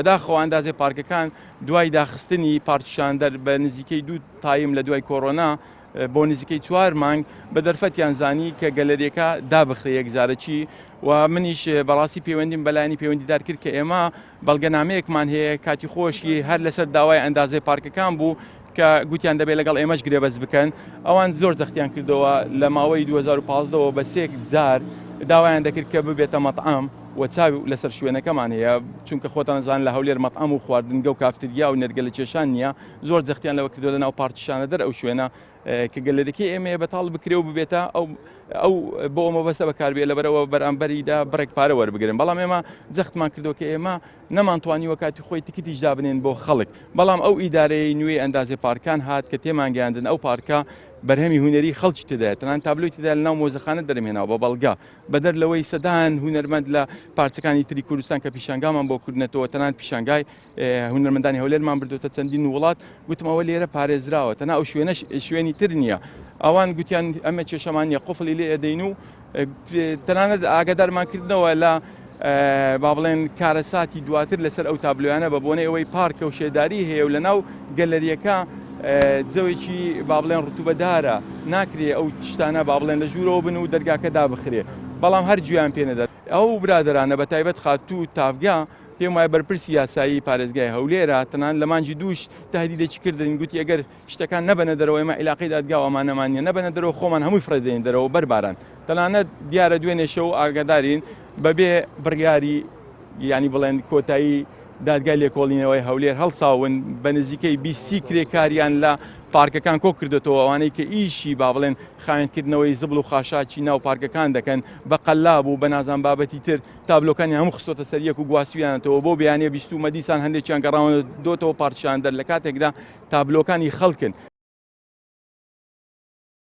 بەداخەوە ئەندازەی پارکەکان دوای داخستنی پارکی شاندەر بە نزیکەی دوو تایم لە دوای کۆرۆنا بۆ نزیکەی چوار مانگ بە دەرفەتیان زانی کە گەلەریەکە دابخرێ یەکجارەکی و منیش بەڕاستی پەیوەندیم بەلایانی پەیوەندیدار کرد کە ئێمە بەڵگەنامەیەکمان هەیە کاتی خۆشی هەر لەسەر داوای ئەندازەی پارکەکان بوو کە گوتیان دەبێت لەگەڵ ئێمەش گرێبەست بکەن ئەوان زۆر جەختیان کردەوە لە ماوەی 2015ەوە بە سێ جار داوایان دەکرد کە ببێتە مەطعام و چاو لەسەر شوێنەکەمان هەیە چونکە خۆتان زان لە هەولێر مەطعام و خواردنگە و کافتریا و نێرگەلە کێشان نییە زۆر جەختیان لەوە کردو لە ناو پارکی شانەدەر ئەو شوێنە کە گەلەرەکەی ئێمەیە بەتاڵ بکرێ و ببێتە ئەو ئەو بۆ ئەو مەبەستە بەکاربێ لەبەرەوە بەرامبەریدا بڕێک پارە وەربگرن بەڵام ئێمە جەختمان کردو کە ئێمە نەمانتوانیوە کاتی خۆی تکتیش دابنێن بۆ خەڵک بەڵام ئەو ئیدارەیەی نوێی ئەندازەی پارکان هات کە تێمانگەیاندن ئەو پارکە بەرهەمی هونەری خەڵکی تێدایە تەنانەت تابلۆی تێدایە لەناو مۆزەخانە دەرمهێناوە بە بەڵگە بەدەر لەوەی سەدان هونەرمەند لە پارچەکانی تری کوردستان کە پیشانگامان بۆ کردنەتەوە تەنانەت پیشانگای هونەرمەندانی هەولێرمان بردوتە چەندین وڵات گوتم ئەوە لێرە پارێزراوە تەنها ئەو شوێنەش شوێنی تر نییە ئەوان گوتیان ئەمە کێشەمان نییە قفڵی لێ ئەدەین و تەنانەت ئاگادارمان کردنەوە لە با بڵێن کارەساتی دواتر لەسەر ئەو تابلۆیانە بە بۆنەی ئەوەی پارکە و شێداری هەیە و لەناو گەلەریەکە جەوێکی با بڵێن ڕتوبەدارە ناکرێ ئەو شتانە با بڵێن لە ژوورەوە بن و دەرگاکە دابخرێ بەڵام هەر گوێیان پێ نەدات ئەو برادەرانە بە تایبەت خاتوو تاڤگە پێم وایە بەرپرسی یاسایی پارێزگای هەولێرە تەنانەت لە مانگی دووش تهدیدێکی کردن گوتی ئەگەر شتەکان نەبەنە دەرەوە ئێمە عیلاقەی دادگا و ئەمانەمان نییە نەبەنە دەرەوە خۆمان هەمووی فڕێ دەین دەرەوە بەر باران تەنانەت دیارە دوێنێ شەو ئاگادارین بەبێ بڕیاری یانی بڵێن کۆتایی دادگای لێکۆڵینەوەی هەولێر هەڵساون بە نزیکەی 20 کرێکاریان لە پارکەکان کۆ کردێتەوە ئەوانەی کە ئیشی با بڵێن خاوێنکردنەوەی زبڵ و خاشاکی ناو پارکەکان دەکەن بە قەلاب و بە نازان بابەتی تر تابلۆکانیان هەموو خستۆتە سەر یەک و گواستویانەتەوە بۆ بیانیە بیستومە دیسان هەندێکیان گەڕاونەتەوە پارچیان دەر لە کاتێکدا تابلۆکانی خەڵکن.